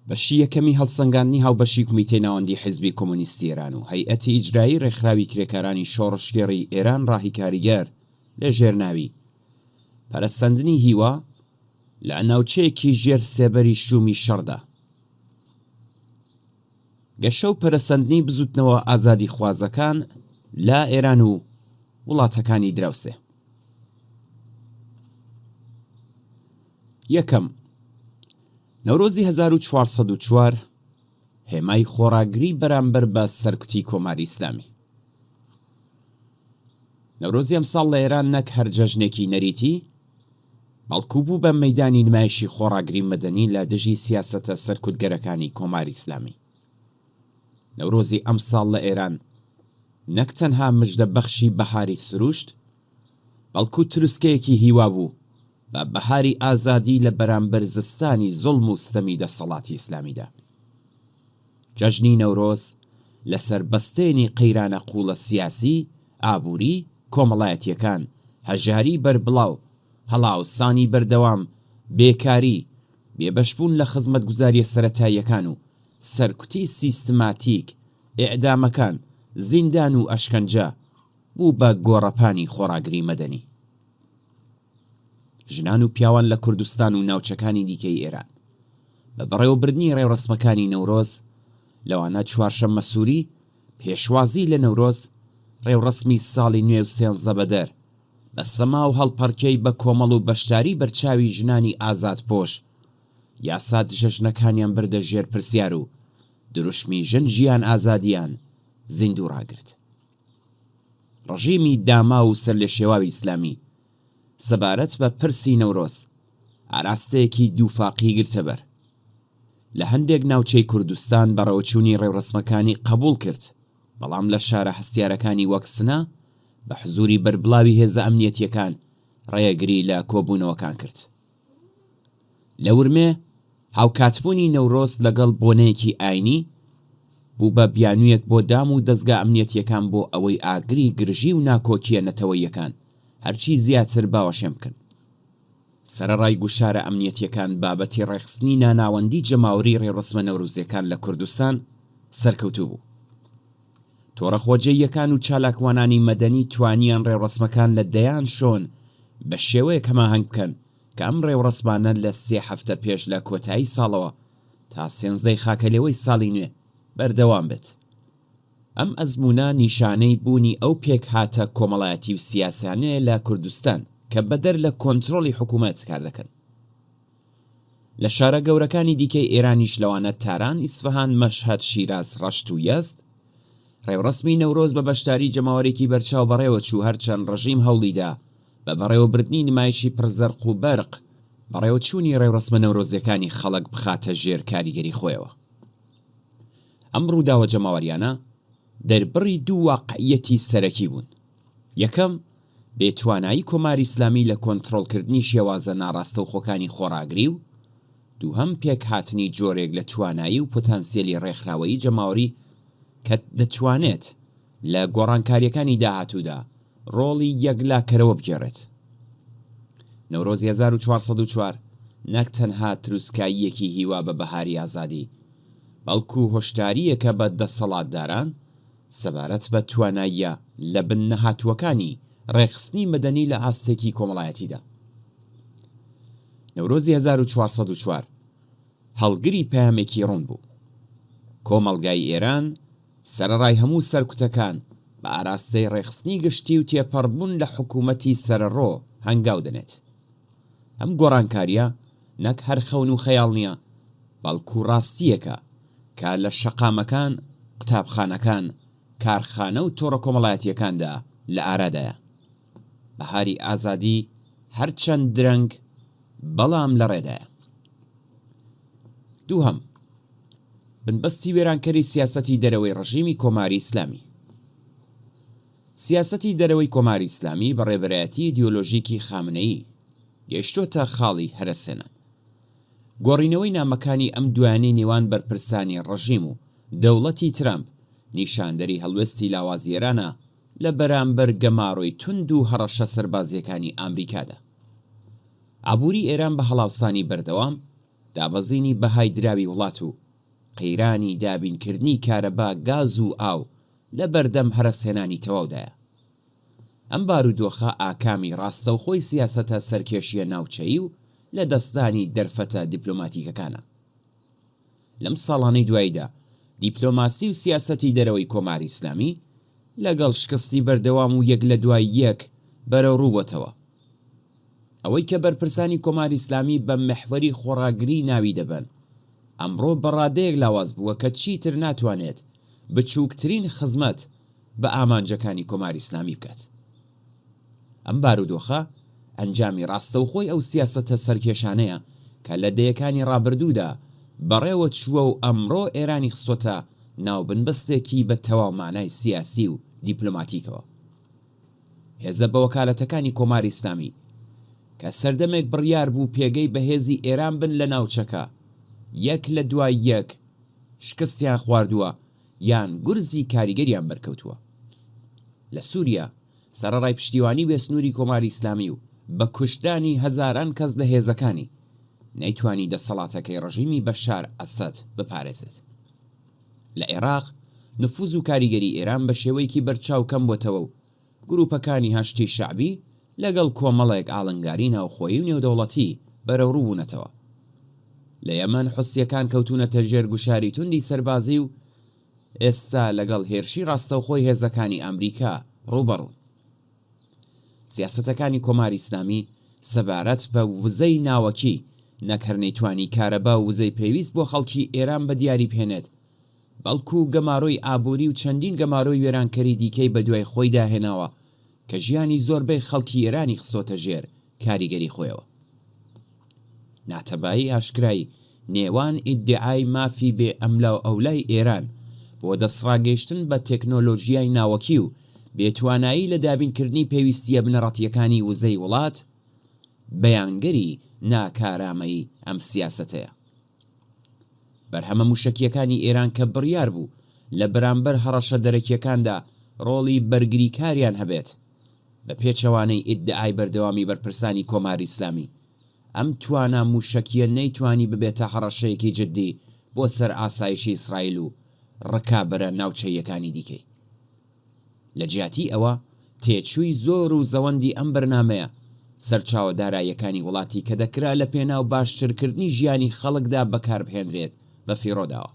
بەشی یەکەمی هەڵسەنگاندنی هاوبەشی کومیتەی ناوەندی حیزبی کۆمۆنیستی ئێران و هەیئەتی ئیجرایی ڕێکخراوی کرێکارانی شۆڕشگێڕی ئێران ڕاهی کاریگەر لە ژێر ناوی پەرەسەندنی هیوا لە ناوچەیەکی ژێر سێبەری شوومی شەڕدا گەشە و پەرەسەندنی بزووتنەوە ئازادیخوازەکان لە ئێران و وڵاتەکانی دراوسێ. یەکەم، نەورۆزی 1404 هێمای خۆڕاگری بەرامبەر بە سەرکوتی کۆماری ئیسلامی. نەورۆزی ئەمساڵ لە ئێران نەک هەر جەژنێکی نەریتی، بەڵکو بوو بە مەیدانی نمایشی خۆڕاگری مەدەنی لە دژی سیاسەتە سەرکوتگەرەکانی کۆماری ئیسلامی. نەورۆزی ئەمساڵ لە ئێران نەک تەنها مژدە بەخشی بەهاری سروشت، بەڵکو تروسکەیەکی هیوا بوو بە بەهاری ئازادی لە بەرامبەر زستانی زوڵم و ستەمی دەسەڵاتی ئیسلامیدا. جەژنی نەورۆز لەسەر بەستێنی قەیرانە قووڵە سیاسی، ئابووری، کۆمەڵایەتییەکان، هەژاری بەربڵاو، هەڵاوسانی بەردەوام، بێکاری، بێبەشبوون لە خزمەتگوزارییە سەرەتاییەکان و سەرکوتی سیستماتیک، ئیعدامەکان، زیندان و ئەشکەنجە، بوو بە گۆڕەپانی خۆڕاگری مەدەنی. ژنان و پیاوان لە کوردستان و ناوچەکانی دیکەی ئێران بە بەڕێوەبردنی ڕێوڕەسمەکانی نەورۆز، لەوانە چوارشەممەسووری، پێشوازی لە نەورۆز، ڕێوڕەسمی ساڵی نوێ و سێنزەبەدەر، بە سەما و هەڵپەڕکێی بە کۆمەڵ و بەشداری بەرچاوی ژنانی ئازادپۆش، یاسا دژە ژنەکانیان بردە ژێر پرسیار و دروشمی ژن ژیان ئازادییان زیندوو ڕاگرت. ڕژیمی داماو و سەرلێشێواوی ئیسلامی سەبارەت بە پرسی نەورۆز ئاراستەیەکی دووفاقی گرتەبەر. لە هەندێک ناوچەی کوردستان بەڕێوەچوونی ڕێوڕەسمەکانی قەبووڵ کرد، بەڵام لە شارە هەستیارەکانی وەک سنە بە حزووری بەربڵاوی هێزە ئەمنیەتییەکان ڕێگری لە کۆبوونەوەکان کرد. لە ورمێ، هاوکاتبوونی نەورۆز لەگەڵ بۆنەیەکی ئاینی، بوو بە بیانوویەک بۆ دام و دەزگا ئەمنیەتییەکان بۆ ئەوەی ئاگری گرژی و ناکۆکییە نەتەوەییەکان هەرچی زیاتر باوەشێن بکەن. سەرەڕای گوشارە ئەمنیەتییەکان بابەتی ڕێکخستنی ناناوەندی جەماوەری ڕێوڕەسمە نەورۆزییەکان لە کوردستان سەرکەوتوو بوو. تۆڕە خۆجێییەکان و چالاکوانانی مەدەنی توانیان ڕێوڕەسمەکان لە دەیان شۆن بە شێوەیەک هەماهەنگ بکەن کە ئەم ڕێوڕەسمانە لە سێ هەفتە پێش لە کۆتایی ساڵەوە تا سێنزدەی خاکەلێوەی ساڵی نوێ بەردەوام بێت. ئەم ئەزموونە نیشانەی بوونی ئەو پێکهاتە کۆمەڵایەتی و سیاسیانەیە لە کوردستان کە بەدەر لە کۆنترۆڵی حکوومەت کار دەکەن. لە شارە گەورەکانی دیکەی ئێرانیش لەوانە تاران، ئیسفەهان، مەشهەد، شیراز، ڕەشت و یەزد، ڕێوڕەسمی نەورۆز بە بەشداری جەماوەرێکی بەرچاو بەڕێوەچوو هەرچەند ڕژیم هەوڵیدا بە بەڕێوەبردنی نمایشی پڕ زەرق و بەرق بەڕێوەچوونی ڕێوڕەسمە نەورۆزیەکانی خەڵک بخاتە ژێر کاریگەری خۆیەوە. ئەم ڕووداوە جەماوەریانە دەربڕی دوو واقعیەتی سەرەکی بوون، یەکەم، بێ توانایی کۆماری ئیسلامی لە کۆنتڕۆڵکردنی شێوازە ناڕاستەوخۆکانی خۆڕاگری و دووهەم پێکهاتنی جۆرێک لە توانایی و پۆتانسیەلی ڕێکخراوەیی جەماوەری کە دەتوانێت لە گۆڕانکارییەکانی داهاتوودا ڕۆڵی یەکلاکەرەوە بگێڕێت. نەورۆزی 1404 نەک تەنها تروسکاییەکی هیوا بە بەهاری ئازادی، بەڵکو هۆشدارییەکە بە دەسەڵاتداران سەبارەت بە تواناییە لەبن نەهاتووەکانی ڕێکخستنی مەدەنی لە ئاستێکی کۆمەڵایەتیدا. نەورۆزی 1404 هەڵگری پەیامێکی ڕوون بوو. کۆمەڵگای ئێران سەرەڕای هەموو سەرکوتەکان، بە ئاراستەی ڕێکخستنی گشتی و تێپەڕبوون لە حکوومەتی سەرەڕۆ هەنگاو دەنێت. ئەم گۆڕانکارییە نەک هەر خەون و خەیاڵ نییە، بەڵکو ڕاستییەکە کە لە شەقامەکان، قوتابخانەکان، کارخانە و تۆڕە کۆمەڵایەتییەکاندا لە ئارادایە. بەهاری ئازادی هەرچەند درەنگ، بەڵام لە ڕێدایە. دووهەم، بنبەستی وێرانکەری سیاسەتی دەرەوەی ڕژیمی کۆماری ئیسلامی. سیاسەتی دەرەوەی کۆماری ئیسلامی بە ڕێبەرایەتی ئیدیۆلۆژیکی خامنەیی، گەیشتۆتە خاڵی هەرەسهێنان. گۆڕینەوەی نامەکانی ئەم دوایانەی نێوان بەرپرسانی ڕژیم و دەوڵەتی ترەمپ، نیشاندەری هەڵوێستی لاوازی ئێرانە لە بەرامبەر گەمارۆی توند و هەڕەشە سەربازییەکانی ئامریکادا. ئابووری ئێران بە هەڵاوسانی بەردەوام، دابەزینی بەهای دراوی وڵات و قەیرانی دابینکردنی کارەبا، گاز و ئاو لە بەردەم هەرەسهێنانی تەواودایە. ئەم بارودۆخە ئاکامی ڕاستەوخۆی سیاسەتە سەرکێشییە ناوچەیی و لەدەستدانی دەرفەتە دیپلۆماتیکەکانە. لەم ساڵانەی دواییدا دیپلۆماسی و سیاسەتی دەرەوەی کۆماری ئیسلامی لەگەڵ شکستی بەردەوام و یەک لە دوای یەک بەرەوڕوو بۆتەوە. ئەوەی کە بەرپرسانی کۆماری ئیسلامی بە میحوەری خۆڕاگری ناوی دەبەن، ئەمڕۆ بە ڕادەیەک لاواز بووە کە چیتر ناتوانێت بچووکترین خزمەت بە ئامانجەکانی کۆماری ئیسلامی بکات. ئەم بارودۆخە ئەنجامی ڕاستەوخۆی ئەو سیاسەتە سەرکێشانەیە کە لە دەیەکانی ڕابردوودا بەڕێوە چووە و ئەمڕۆ ئێرانی خستۆتە ناو بنبەستێکی بە تەواو مانای سیاسی و دیپلۆماتیکەوە. هێزە بەوەکالەتەکانی کۆماری ئیسلامی کە سەردەمێک بڕیار بوو پێگەی بەهێزی ئێران بن لە ناوچەکە، یەک لە دوای یەک شکستیان خواردووە یان گورزی کاریگەریان بەرکەوتووە. لە سووریا، سەرەڕای پشتیوانی بێسنووری کۆماری ئیسلامی و بە کوشتدانی هەزاران کەس لە هێزەکانی، نەیتوانی دەسەڵاتەکەی ڕژیمی بەشار ئەسەد بپارێزێت. لە عێراق، نفوز و کاریگەری ئێران بە شێوەیەکی بەرچاو کەم بۆتەوە و گرووپەکانی حەشدی شەعبی لەگەڵ کۆمەڵێک ئاڵنگاری ناوخۆیی و نێودەوڵەتی بەرەوڕوو بوونەتەوە. لە یەمەن حوسییەکان کەوتوونەتە ژێر گوشاری توندی سەربازی و ئێستا لەگەڵ هێرشی ڕاستەوخۆی هێزەکانی ئەمریکا ڕووبەڕوون. سیاسەتەکانی کۆماری ئیسلامی سەبارەت بە وزەی ناوەکی نەک هەر نەیتوانی کارەبا و وزەی پێویست بۆ خەڵکی ئێران بە دیاری بهێنێت، بەڵکو گەمارۆی ئابووری و چەندین گەمارۆی وێرانکەری دیکەی بەدوای خۆیدا هێناوە کە ژیانی زۆربەی خەڵکی ئێرانی خستۆتە ژێر کاریگەری خۆیەوە. ناتەبایی ئاشکرای نێوان ئیدیعای مافی بێ ئەملاوئەولای ئێران بۆ دەستڕاگەیشتن بە تێکنۆلۆژیای ناوەکی و بێتوانایی لە دابینکردنی پێویستییە بنەڕەتییەکانی وزەی وڵات، بەیانگەری ناکارامەیی ئەم سیاسەتەیە. بەرهەمە مووشەکییەکانی ئێران کە بڕیار بوو لە بەرامبەر هەڕەشە دەرەکییەکاندا ڕۆڵی بەرگریکاریان هەبێت، بە پێچەوانەی ئیدعای بەردەوامی بەرپرسانی کۆماری ئیسلامی، ئەم توانا مووشەکییە نەیتوانی ببێتە هەڕەشەیەکی جددی بۆ سەر ئاسایشی ئیسرائیل و ڕکابەرە ناوچەییەکانی دیکەی. لە جیاتی ئەوە، تێچووی زۆر و زەوەندی ئەم بەرنامەیە، سەرچاوە داراییەکانی وڵاتی کە دەکرا لە پێناو باشترکردنی ژیانی خەڵکدا بەکاربهێنرێت، بەفیڕۆ داوە.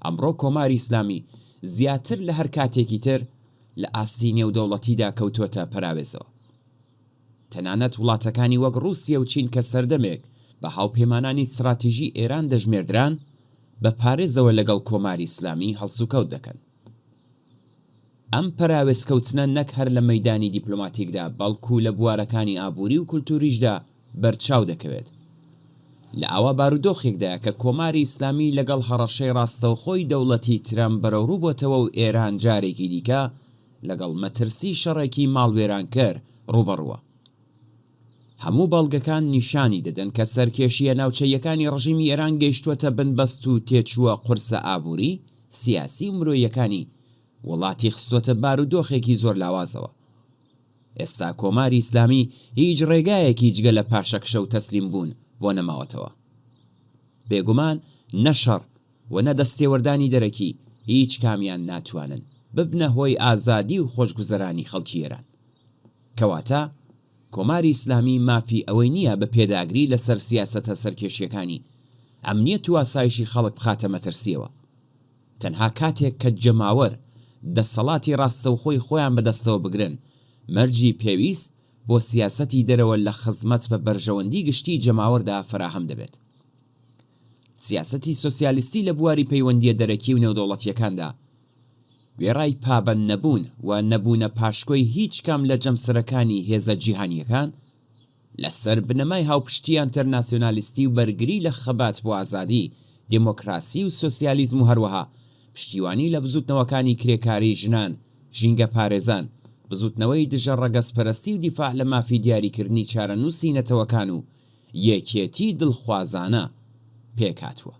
ئەمڕۆ کۆماری ئیسلامی زیاتر لە هەر کاتێکی تر لە ئاستی نێودەوڵەتیدا کەوتۆتە پەراوێزەوە. تەنانەت وڵاتەکانی وەک ڕووسیە و چین کە سەردەمێک بە هاوپەیمانانی ستراتیژی ئێران دەژمێردران، بە پارێزەوە لەگەڵ کۆماری ئیسلامی هەڵسوکەوت دەکەن. ئەم پەراوێزکەوتنە نەک هەر لە مەیدانی دیپلۆماتیکدا بەڵکوو لە بوارەکانی ئابووری و کولتووریشدا بەرچاو دەکەوێت. لە ئاوا بارودۆخێکدایە کە کۆماری ئیسلامی لەگەڵ هەڕەشەی ڕاستەوخۆی دەوڵەتی ترەمپ بەرەوڕوو بۆتەوە و ئێران جارێکی دیکە لەگەڵ مەترسی شەڕێکی ماڵوێرانکەر ڕووبەڕووە. هەموو بەڵگەکان نیشانی دەدەن کە سەرکێشییە ناوچەییەکانی ڕژیمی ئێران گەیشتووەتە بنبەست و تێچووە قورسە ئابووری، سیاسی و مرۆییەکانی وڵاتی خستووەتە بارودۆخێکی زۆر لاوازەوە. ئێستا کۆماری ئیسلامی هیچ ڕێگایەکی جگە لە پاشەکشە و تەسلیم بوون بۆ نەماوەتەوە. بێگومان نە شەڕ و نە دەستێوەردانی دەرەکی هیچ کامیان ناتوانن ببنە هۆی ئازادی و خۆشگوزەرانی خەڵکی ئێران. کەواتە کۆماری ئیسلامی مافی ئەوەی نییە بە پێداگری لەسەر سیاسەتە سەرکێشییەکانی، ئەمنیەت و ئاسایشی خەڵک بخاتە مەترسییەوە. تەنها کاتێک کە جەماوەر دەسەڵاتی ڕاستەوخۆی خۆیان بەدەستەوە بگرن، مەرجی پێویست بۆ سیاسەتی دەرەوە لە خزمەت بە بەرژەوەندی گشتیی جەماوەردا فەراهەم دەبێت. سیاسەتی سۆسیالیستی لە بواری پەیوەندییە دەرەکی و نێودەوڵەتییەکاندا، وێڕای پابەند نەبوون و نەبوونە پاشکۆی هیچ کام لە جەمسەرەکانی هێزە جیهانییەکان، لە سەر بنەمای هاوپشتی ئەنتەرناسیۆنالیستی و بەرگری لە خەبات بۆ ئازادی، دێمۆکراسی و سۆسیالیزم و هەروەها پشتیوانی لە بزووتنەوەکانی کرێکاری، ژنان، ژینگەپارێزان، بزووتنەوەی دژە ڕەگەزپەرستی و دیفاع لە مافی دیاریکردنی چارەنووسی نەتەوەکان و یەکێتی دڵخوازانە پێکهاتووە.